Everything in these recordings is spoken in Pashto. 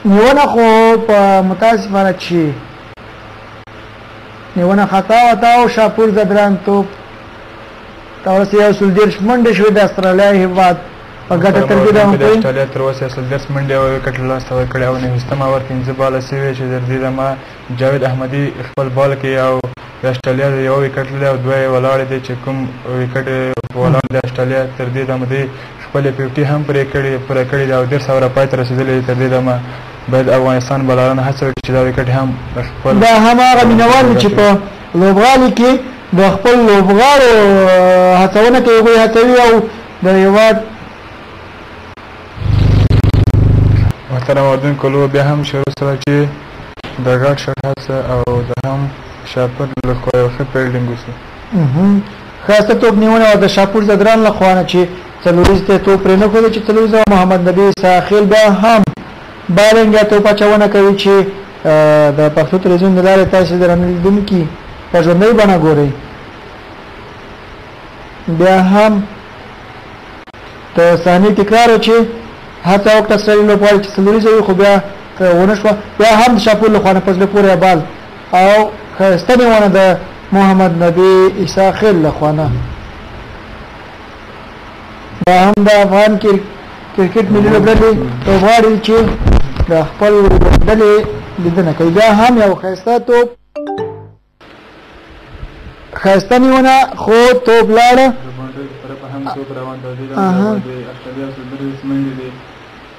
نیونه خو په متاسفانه چې نیونه خطا وه او شاپور ځدران توپ ته ورسېد. 130 منډې شوې د استرالیا هېواد په ګټه تر دې دمه د استرالیا تر اوسه 130 منډې او ویکټ له لاسه ورکړې او 29 اوور 5 باله شوې چې تر دې دمه جاوید احمدي خپل بال کې او د استرالیا یو ویکټ لري او دوه یې ولاړې دي چې کوم ویکټ ولاړ د استرالیا تر دې دمه دی خپلې 50 هم پرې کړې ده او 30 اوره پای ته رسېدلې دي. تر دې دمه باید افغانستان بالران هڅه وکړي چې دا ویکټ هم خپل دا هم هغه مینهوال دي چې په لوبغالي کې د خپل لوبغاړو هڅونه کوي، هغوی هڅوي او د هېواد محترم اورېدونکو لوبه بیا هم شروع شوه چې د غټ شټ هڅه او د هم شاپور له خوا یو ښه فیلډینګ وشو. ښایسته توپ نیونه وه د شاپور ځدران له خوا نه چې څلوریز ته توپ پرې نه ښود چې څلوریزه محمد نبي عیسی بیا هم بالینګ یا توپ اچونه کوي چې د پښتو تلویزیون د لارې تاسې درانه لیدونکي په ژوندۍ بڼه ګورئ. بیا هم د صحنې تکرار چې هڅه وکړه اسرایلي لوبغاړي چې څلوریزه وي خو بیا ونه شوه. بیا هم د شاپور له خوا نه په زړه پورې بال او ښایسته نیونه د محمد نبي عیسی خیل له خوا نه. دا هم د افغان کرکټ ملي لوبډلې لوبغاړي چې د خپل لوبډلې لیدنه کوي. بیا هم یو ښایسته توپ، ښایسته نیونه خو توپ لاړه.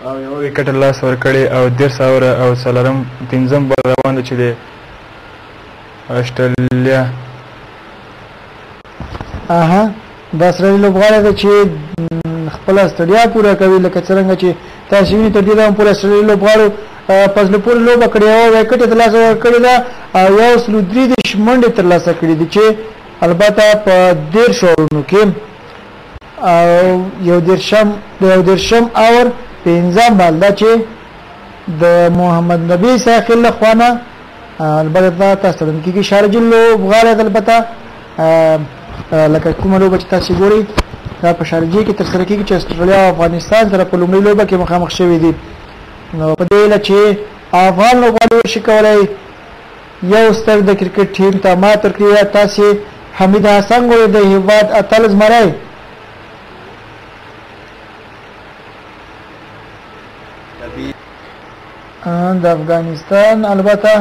او یو ویکټ لاس ورکړی او 30 اوره او څلورم پنځم بال روان دی چې د اسټرالیا د اسټرالیا لوبغاړی دی چې خپله ستړیا پوره کوي. لکه څرنګه چې تاسې وینئ تر دې دمه پورې اسټرالیا لوبغاړو په زړه پورې لوبه کړې، یوه ویکټ یې ترلاسه کړې ده او 133 منډې ترلاسه کړې دي چې البته په 30 اورونو کې او یو دېرشم اور پنځم بال ده چې د محمد نبي عیسی خیل له خوا نه البته دا تاسو ته کېږي. شارجي لوبغاړی ده، البته لکه کومه لوبه چې تاسې ګورئ دا په شارجې کې ترسره کېږي چې اسټرالیا او افغانستان سره په لومړۍ لوبه کې مخامخ شوي دي. نو په دې هیله چې افغان لوبغاړي وشي کولی یو ستر د کرکټ ټیم ته مات ورکړي. یا تاسې حمید حسن ګورئ د هېواد اتل زمری د افغانستان، البته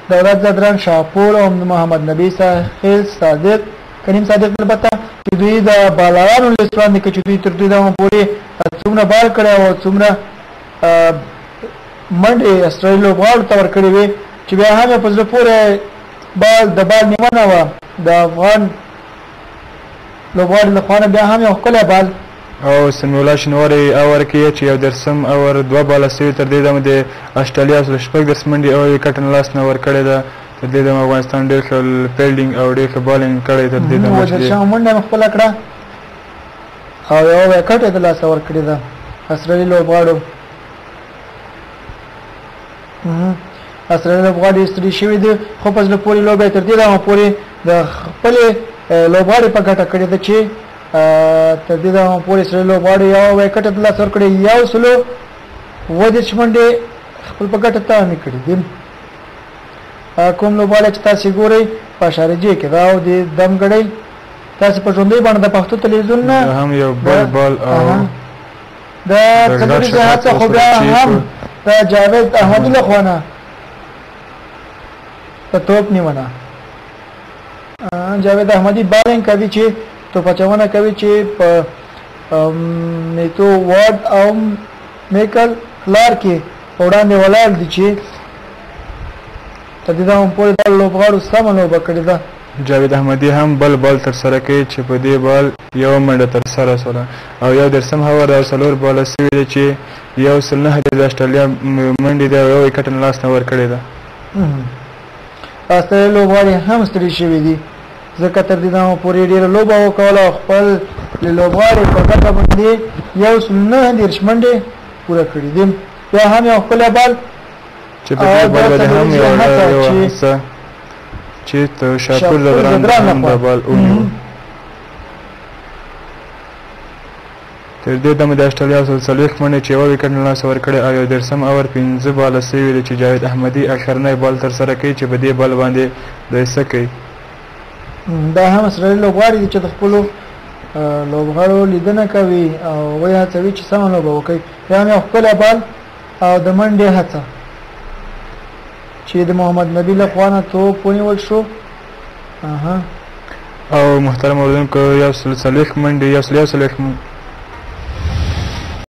دولت ځدران شاپور او محمد نبي ساحل صادق کریم صادق، البته چې دوی د بالرانو لیست وړاندې کړ چې دوی تر دوی دمه پورې څومره بال کړی او څومره منډې اسټرالي لوبغاړو ته ورکړې وې چې بیا هم په زړه پورې بال د بال نیونه وه د افغان لوبغاړي له خوا نه. بیا هم یو ښکلی بال او سمیع الله شینواری اور کې چې 31 اور 2 باله سوي تر دې دمه د اسټرالیا 136 منډې او ویکټ نه لاس نه ورکړې ده. تر دې دمه افغانستان ډېر ښه فیلډینګ او ډېر ښه بالینګ کړی تر دې دمه. 37 منډه یې خپله کړه او یوه ویکټ یې د لاسه ورکړې ده اسټرالي لوبغاړو. اسټرالي لوبغاړي ستړي شوي دي خو په زړه پورې لوبه یې تر دې دمه پورې د خپلې لوبغاړي په ګټه کړې ده چې تر دې دمه پورې اسټرالي لوبغاړو یوه ویکټ یې د لاسه ورکړې، 137 منډې خپل په ګټه تمامې کړې دي. کوم لوبغاړی چې تاسې ګورئ په شارجې کې ده او د دم ګړۍ تاسې په ژوندۍ بڼه د پښتو تلویزیون نه هم یو بل بال او د څلوریزې هڅه خو بیا هم د جاوید احمدي له خوا نه په توپ نیونه جاوید احمدي بالینګ کوي چې توپ اچونه کوي چې په میتو وارډ او میکل کلارک کې په وړاندې ولاړ دي چې تر دې دمه پورې دا لوبغاړو سمه لوبه کړې ده. جاوید احمدي هم بل بال ترسره کوي چې په دې بال یوه منډه ترسره شوله او 31 اوور او 4 باله سوي دي چې 139 د اسټرالیا منډې دی او یو ویکټ نه لاس نه ورکړې ده. اسټرالیا لوبغاړي هم ستړي شوي دي ځکه تر دې دمه پورې ډېره لوبه وکوله او خپل لوبغاړي په ګټه باندې 139 منډې پوره کړې دي. بیا هم یو ښکلی بال چې په دې بال باندې هم یوه هڅه چې شاپور ځدران هم دا بال ونیو. تر دې دمه د اسټرالیا 140 منډې چې یوه ویکټ له لاسه ورکړې او 31 اور 5 باله سوي دي چې جاوید احمدي اخرنی بال ترسره کوي چې په دې بال باندې دی څه کوي. دا هم اسټرالیا لوبغاړي دي چې د خپلو لوبغاړو لیدنه کوي او ویې هڅوي چې سمه لوبه وکړي. بیا هم یو ښکلی بال او د منډې هڅه چې د محمد نبي له خوا نه توپ ونیول شو. او محترم اوریدونکو، 140 منډې، 141